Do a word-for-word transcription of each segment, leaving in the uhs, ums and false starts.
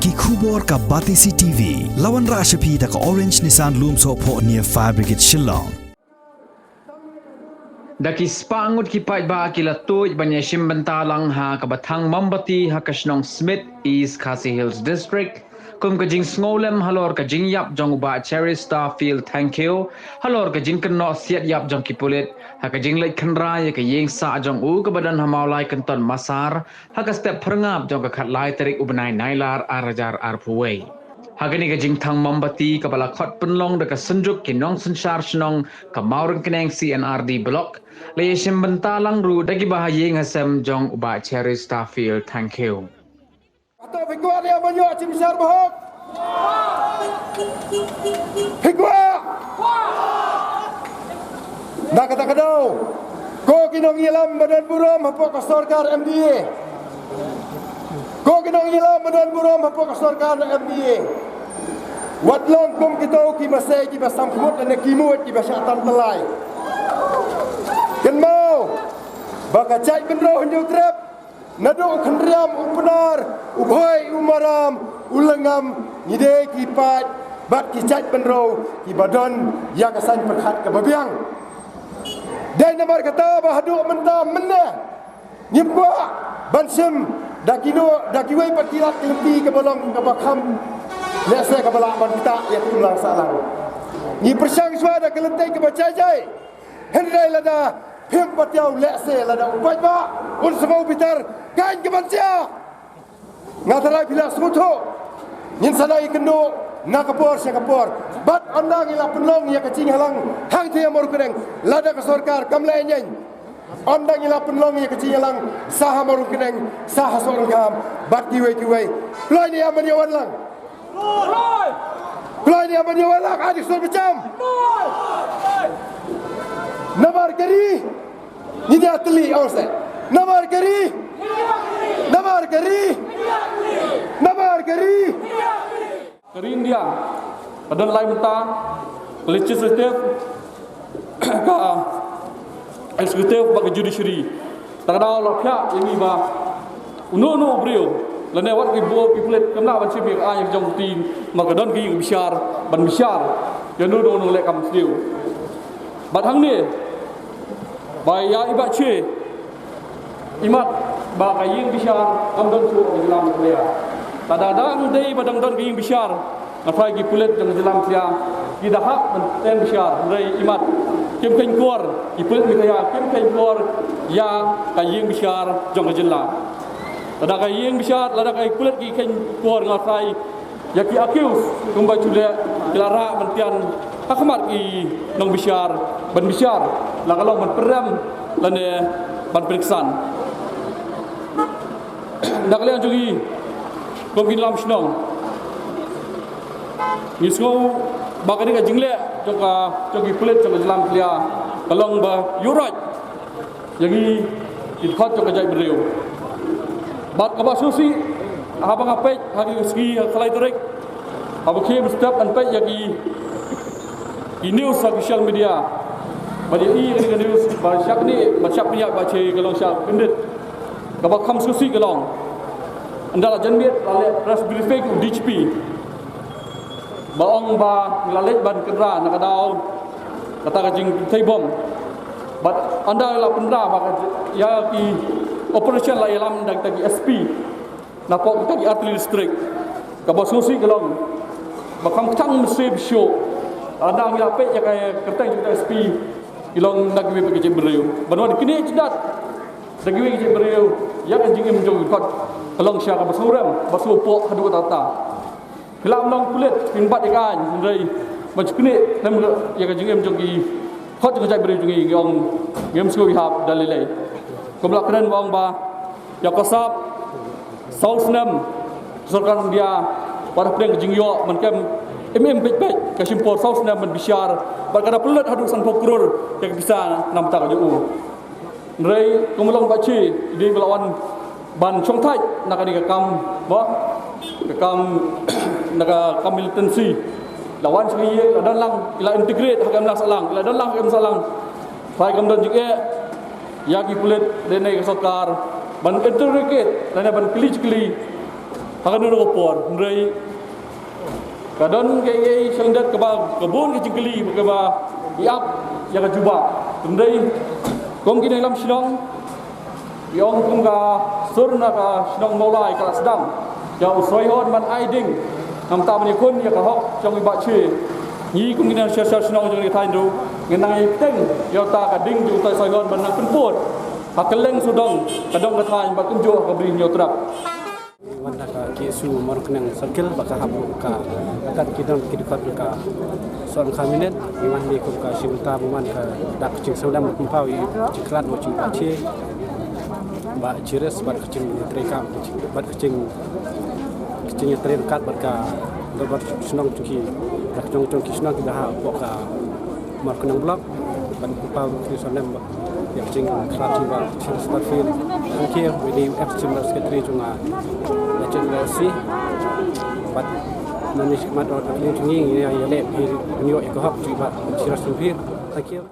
Ki khubor ka Batesi T V. La wanrah sha phi da ka Orange Nissan Lumsohphoh near Fire Brigade Shillong. Da ki spah ngut ki paidbah ki la tuid ban ïashim bynta lang ha kaba thang mombati ha ka shnong Smit, East Khasi Hills District, kum ka jingsngewlem halor ka jingïap jong u Bah Cherry Starfield Thangkhiew halor ka jingkynnoh siat ïap jong ki pulit ha ka jingleit khynra ïa ka ïing sah jong u kaba don ha Mawlai Kynton Massar ha ka step phyrngap jong ka khatlai tarik u bnai Nailar ar hajar arphew wei. Ha kane ka jingthang mombati kaba la khot pynlong da ka Synjuk ki Nongsynshar Shnong ka Mawryngkneng C and R D Block, la ïashim bynta lang ruh da kiba ha ïing ha sem jong u Bah Cherry Starfield Thangkhiew. Hato phi kwah ïa ban ïoh jingbyshar bahok? Phi kwah? Na kata ka daw, ko ki nongïalam ba don burom hapoh ka sorkar M D A, ko ki nongïalam ba don burom hapoh ka sorkar M D A, wat long kum kito ki masai kiba samkhmut lane ki mut kiba shah tan tlai. Kynmaw ba ka jaitbynriew Hynñiewtrep, naduh u Khynriam, u Pnar, u Bhoi, u Maram, u Lyngngam, ngi dei ki paid bad ki jaitbynriew kiba don ïa ka saiñ pyrkhat kaba biang. Dei namar kata ba haduh mynta mynne ngim kwah ban shim da kino da kiwei pat ki lad ki lynti kaba long kaba kham lehse kaba lah ban ktah ïa ka imlang sahlang. Ngi pyrshang shuwa da ka lynti kaba jai jai. Hynrei lada phim patiaw lehse lada u paidbah un sngew bitar, kan ka ban jia. Nga tharai phi la sngewthuh. Ngin sa nang ïakynduh na ka por sha ka por. Bad ynda ngi la pynlong ïa ka jingïalang hangtei ha Mawryngkneng, lada ka sorkar kam leh ïa ngi, ynda ngi la pynlong ïa ka jingïalang sa ha Mawryngkneng, sa ha Sohryngkham bad kiwei kiwei, kloi ne em ban ïa wan lang? Kloi ne em ban ïa wan lang? Ai, ïa sngewbha jam. Namar ka ri ngin ïatylli, ong seh. Namar ka ri. Namar ka ri. Namar ka ri. Ka ri India ka don lai bynta, ka legislative, ka executive bad ka judiciary. Ta ka daw la phiah ïa ngi ba uno uno u briew lane wat ki bor ki pulit kam lah ban shim ïa ka aiñ jong ka ri, ma ka don ka ïing bishar ban bishar ïa uno uno u nongleh kam sniew. Bad hangne ba ïa i Bah Che, imat ba ka ïing bishar kam don shuh ka jylla Meghalaya. Lada dang dei ba dang don ka ïing bishar, nga tharai ki pulit jong ka jylla Meghalaya ki da hap ban ten bishar, hynrei imat kim kheiñ khor, ki pulit Meghalaya kim kheiñ khor ïa ka ïing bishar jong ka jylla. Lada ka ïing bishar, lada ka pulit ki kheiñ khor, nga tharai ïa ki accused kumba shu leh ki la rah ban tian ha khmat ki nongbishar ban bishar, la ka long ban pynrem lane ban pynksan. Na ka liang jong ngi kum ki nongïalam shnong, ngi sngew ba kane ka jingleh jong ka, jong ki pulit jong ka jylla Meghalaya ka long ba ïuhroit ïa ngi ki dkhot jong ka jaitbynriew. Bad kaba sngewsih, haba nga peit ha ki sngi ha ka lai tarik, haba khie mynstep ngan peit ïa ki, ki news ha social media, bad ïa i ïa ka news ba shah kane, ba shah pynïaid, ba shah ka long shah kyndit. Kaba kham sngewsih ka long, ynda la janmiet la leh press briefing u D G P ba ong ba ngi la leit ban kynra na ka daw kata ka jingthei bom. Bad ynda la pynra ba ka, ïa ki operation la ïalam da kita ki S P napoh kita ki artylli district. Kaba sngewsih ka long ba kham kthang mynsiem shuh, ynda ngi la peit ïa ka kyrteng jong kita S P, ki long na kiwei pat ki jaitbynriew. Ban wan kine jingdat da kiwei ki jaitbynriew ïa ka jingim jong ki dkhot ka long sha kaba sngewrem, ba sngewpoh haduh katta katta. Ki la ym long pulit, ki ym bat ïa ka aiñ, hynrei ban shu knieh lem ïa ka jingim jong ki dkhot jong ka jaitbynriew jong ngi, ngi ong ngim sngew ïahap da lei lei. Kumba la kren ba ong ba ïa ka sap saw snem sorkar India, wat hapdeng ka jingïoh ban kem im im peit peit, ka shim por saw snem ban bishar, bad ka da pynlut haduh sanphew klur ïa ka pisa na bynta ka jong u. Hynrei kumba long Bah Che, i dei ba la wan ban shongthait na kane ka kam, ba ka kam, na ka kam militancy. La wan sha ka ïing, la don lang, i la integrate ha ka imlang sahlang, i la don lang ha ka imlang sahlang. Trai kam don jingeh ïa ki pulit lane ka sorkar ban interrogate lane ban kylli kylli Ha kano kano ka por, hynrei ka don kaei kaei sha lyndet kaba, ka bun ka jingkylli kaba ïap ïa ka jubab. Hynrei kum ki nongïalam shnong, ki ong kum ka sur na ka shnong Mawlai ka la sdang ïa u Soihon ban ai ding, namar ban ïakhun ïa ka hok jong i Bah Che. Ngi kum ki nongshong shnong jong ngi ka thaiñ ruh ngin nang ïa bteng ïa uta ka ding jong u Soihon ban nang pynpud ha kylleng sawdong ka dong ka thaiñ bad kumjuh ha ka Bri Hynñiewtrep. Wan na ka K S U Mawryngkneng Circle ba ka hap ka, ka ki don ki dkhot ka sawdong ka minit. Ngi wan ni kum ka shi bynta ba wan ka dak ka jingsngewlem ba pynpaw ïa ka jingkhlad jong i Bah Che, Bah Chris bad ka jingïatreilang, bad ka jing, ka jingïatreilang bad ka dorbar shnong jong ki, ka jong jong ki shnong kiba hapoh ka Mawryngkneng Block, ban pynpaw ki sawdong ba ïa ka jingkhlad jong i Bah Chris Starfield. Thank you. Wi dei u ex General Secretary jong nga, H N L C. Bad ngi shim mat ïa ka jingïa jong ngi, ïa, ïa leh phi, ïoh ïa ka hok jong i Bah Chris Starfield. Thank you.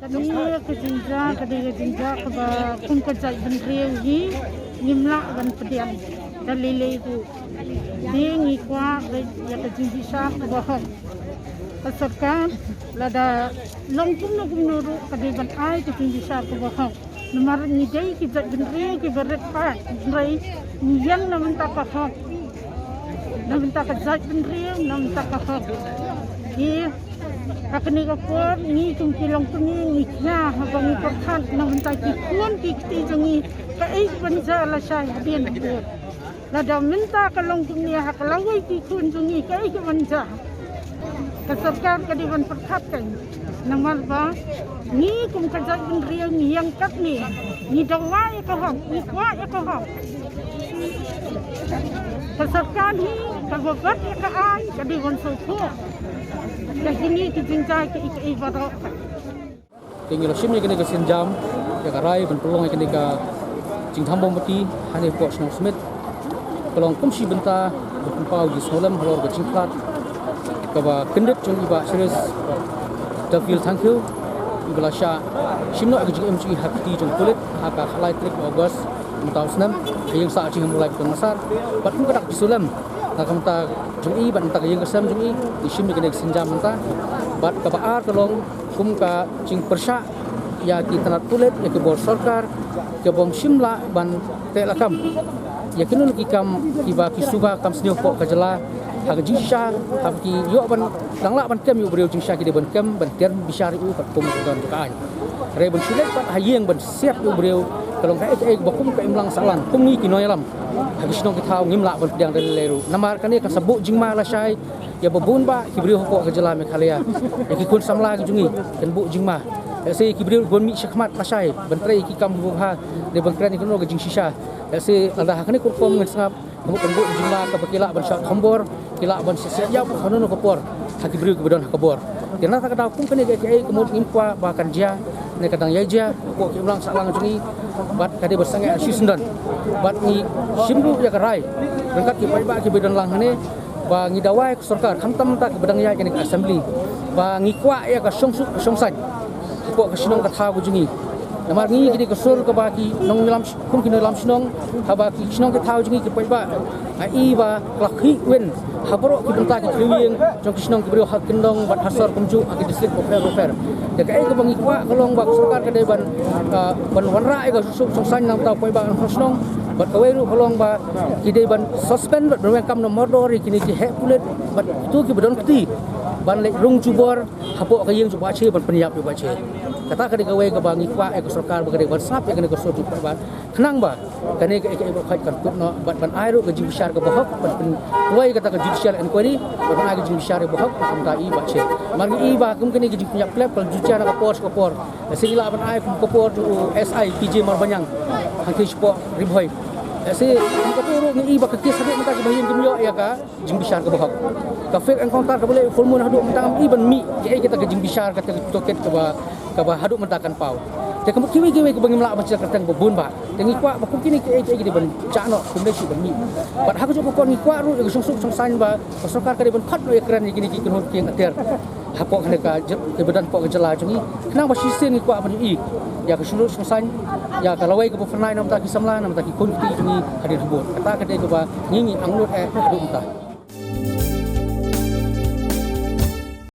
Kane ka jingjia, kane ka jingjia kaba kum ka jaitbynriew hi ngim lah ban pdiang da lei lei ruh. Te ngi kwah ïa ka jingbishar kaba hok. Ka sorkar lada long kumno kumno ruh ka dei ban ai ka jingbishar kaba hok. Namar ngi dei ki jaitbynriew kiba rit paid, hynrei ngi ïeng na bynta ka hok, na bynta ka jaitbynriew, na bynta ka hok. Te ha kane ka por ngi kum ki longkmie ngi khia haba ngi pyrkhat na bynta ki khun ki kti jong ngi, kaei kaban jia lashai hadien. Lada mynta ka long kumne ha ka lawei ki khun jong ngi, kaei kaban jia? Ka sorkar ka dei ban pyrkhat kein. Namar ba ngi kum ka jaitbynriew ngi ïeng katne, ngi dawa ïa ka hok, ngi kwah ïa ka hok. Ka sorkar hi kaba bat ïa ka aiñ ka dei ban sngewthuh ïa kine ki jingjia kiei kiei baroh. Te ngi la shim ïa kane ka sienjam, ïa ka rai ban pynlong ïa kane ka jingtham mombati hangne hapoh shnong Smit. Ka long kum shi bynta ban pynpaw jingsngewlem halor ka jingkhlad kaba kyndit jong i Bah Chris Duffield Thangkhiew, iba la shah shim noh ïa ka jingim jong i ha ka kti jong pulit ha ka khatlai tarik August mynta u snem ha ïing sah jong i ha Mawlai Patong Langsar. Bad kum ka dak jingsngewlem na ka bynta jong i bad na ka bynta ka ïing ka sem jong i, ngi shim ïa kane ka sienjam mynta. Bad kaba ar ka long kum ka jingpyrshah ïa ki tnat pulit, ïa ki bor sorkar kiba ym shym lah ban teh lakam ïa kino kino ki kam kiba ki suba kam sniew hapoh ka jylla ha ka jingshisha, haba ki ïoh ban dang lah ban kem ïa u briew jingshisha ki dei ban kem, ban tiar bishar ïa u katkum ka don jong ka aiñ. Hynrei ban shu leit pat ha ïing ban siat ïa u briew ka long kaei kaei ba kum ka imlang sahlang kum ngi ki nongïalam ha ki shnong ki thaw ngim lah ban pdiang da lei lei ruh. Namar kane kan sa buh jingma lashai ïa ba bun bah ki briew hapoh ka jylla Meghalaya. Ïa ki khun samla ki jong ngi kan buh jingma. Lehse ki briew ban mih shakhmat lashai ban trei ki kam kiba bha ne ban kren ïa kano ka jingshisha. Lehse lada ha kane ka rukom ngin sngap, ka mut kan buh jingma kaba ki lah ban shah thombor, ki lah ban shisha ïa ka kano kano ka por ha ki briew kiba don ha ka bor. Te na kata ka daw kum kane kaei kaei ka mut ngim kwah ba kan jia ne ka dang ïai jia hapoh ka imlang sahlang jong ngi. Bad ka dei ban sangeh shisyndon. Bad ngi shim ruh ïa ka rai ryngkat ki paidbah kiba don lang hangne ba ngi dawa ïa ka sorkar, khamtam ta kiba dang ïaid kane ka assembly, ba ngi kwah ïa ka shongsuk ka shongsaiñ hapoh ka shnong ka thaw ka jong ngi. Namar ngi ki dei ka sur kaba ki nongïalam sh-, kum ki nongïalam shnong, haba ki shnong ki thaw jong ngi ki paidbah, nga i ba ka la khih win ha baroh ki bynta ki thliew ïing jong ki shnong ki briew ha kyndong bad ha sor kumjuh ha ki district bapher bapher. Te kaei kaba ngi kwah ka long ba ka sorkar ka dei ban, ah, ban wanrah ïa ka suk song saiñ na ka bynta u paidbah na shnong, bad kawei ruh ka long ba ki dei ban suspend bad ban weng kam na mardor ïa kine ki heh pulit bad kito kiba don kti ban leit rung jubor hapoh ka ïing jong u Bah Che ban pynïap ïa u Bah Che. Kata ka dei kawei kaba ngi kwah ïa ka sorkar ba ka dei ban sap ïa kane ka sur jong u paidbah, khnang ba kane kaei kaei ba khot kan kut noh bad ban ai ruh ka jingbishar kaba hok, ban pynkloi kata ka judicial inquiry bad ban ai ka jingbishar kaba hok na ka bynta i Bah Che. Namar ngi i ba kum kane ka jingpynïap khlem ka la ju jia na ka por sha ka por. Lehse ngi lah ban ai kum ka por jong u S I P J Marbaniang hangtei shapoh Ri Bhoi. Lehse kum kata ruh ngi i ba ka case haduh mynta kiba ha ïing kim ïoh ïa ka jingbishar kaba hok. Ka fake encounter kaba leh u full moon haduh mynta ngam i ban mih kaei kata ka jingbishar kata ka tohkit kaba, kaba haduh mynta kan paw. Te ka mut kiwei kiwei kaba ngim lah ban shna kyrteng ba bun bah. Te ngi kwah ba kum kine kiei kiei ki dei ban jah noh, kim dei shuh ban mih. Bad ha kajuh ka por ngi kwah ruh ïa ka shongsuk shongsaiñ ba ka sorkar ka dei ban khot noh ïa kren ïa kine ki kynhun kieng atiar hapoh kane ka jyl-, kiba don hapoh ka jylla jong ngi. Khnang ba shisien ngi kwah ban ïohi ïa ka shongsuk shongsaiñ, ïa ka lawei kaba phyrnai na ka bynta ki samla, na ka bynta ki khun ki kti jong ngi hadien habud. Kata ka dei kaba ngi ngi angnud eh haduh mynta.